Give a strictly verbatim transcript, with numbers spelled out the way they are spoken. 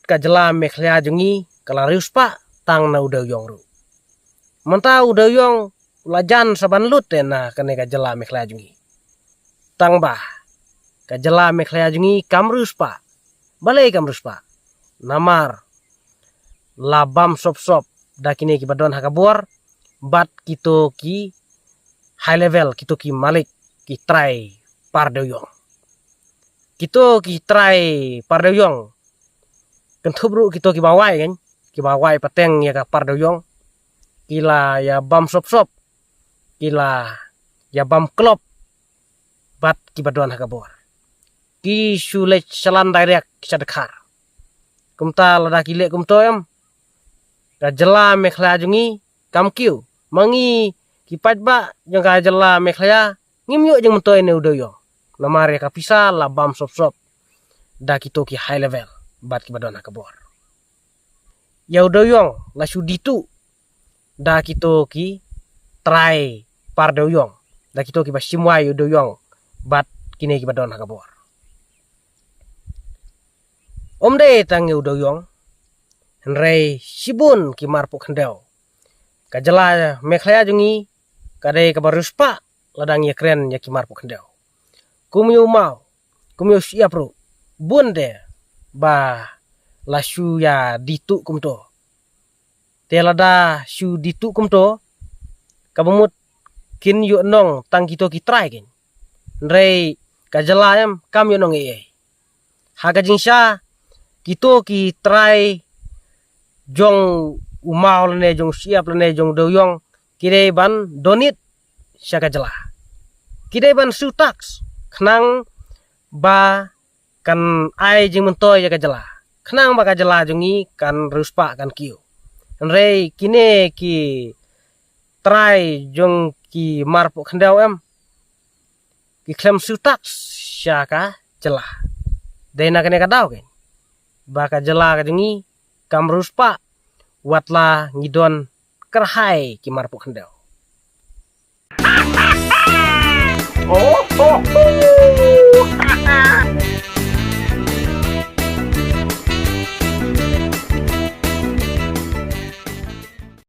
ka jylla Meghalaya jong ngi ka la riewspah tang na u dewïong ruh. Mynta u dewïong u la jan sa ban lut te na kane ka jylla Meghalaya jong ngi. Tang ba ka jylla Meghalaya jong ngi kam riewspah. Balei kam riewspah? Namar la bam sop sop da kine kiba don ha ka bor bad kito ki high level, kito ki malik, ki trai par dewïong. Kito ki trai par dewïong kynthup ruh kito kiba wai kan, kiba wai pateng ïa ka par dewïong, ki la ïa bam sop sop, ki la ïa bam klop bad kiba don ha ka bor. Ki shu leit shalan direct sha Dkhar. Kumta lada ki leh kumto em, ka jylla Meghalaya jong ngi kam kiew. Ma ngi ki paidbah jong ka jylla Meghalaya ngim ïoh jingmyntoi na u dewïong. Namar ïa ka pisa la bam sop sop da kito ki high level bad kiba don ha ka bor. Ïa u dewïong la shu dituh da kito ki trai par dewïong, da kito kiba shim wai ïa u dewïong bad kine kiba don ha ka bor. Ym dei tang ïa u dewïong, hynrei shibun ki marpuh khyndew. Ka jylla Meghalaya jong ngi ka dei kaba riewspah lada ngi ïakren ïa ki marpuh khyndew. Kum ïa u maw, kum ïa u shyiap ruh, bun de ba la shu ïa dituh kumto. Te lada shu dituh kumto, kaba mut kin ïoh nong tang kito ki trai kin. Hynrei ka jylla em kam ïoh nong ei ei. Ha ka jingshisha kito ki trai jong u maw lane jong u shyiap lane jong u dewïong ki dei ban donate sha ka jylla. Ki dei ban siew tax khnang ba kan ai jingmyntoi ïa ka jylla, khnang ba ka jylla jong ngi kan riewspah, kan kiew. Hynrei kine ki trai jong ki marpuh khyndew em, ki khlem siew tax sha ka jylla. Dei na kane ka daw kein ba ka jylla ka jong ngi kam riewspah, wat la ngi don kyrhai ki marpuh khyndew.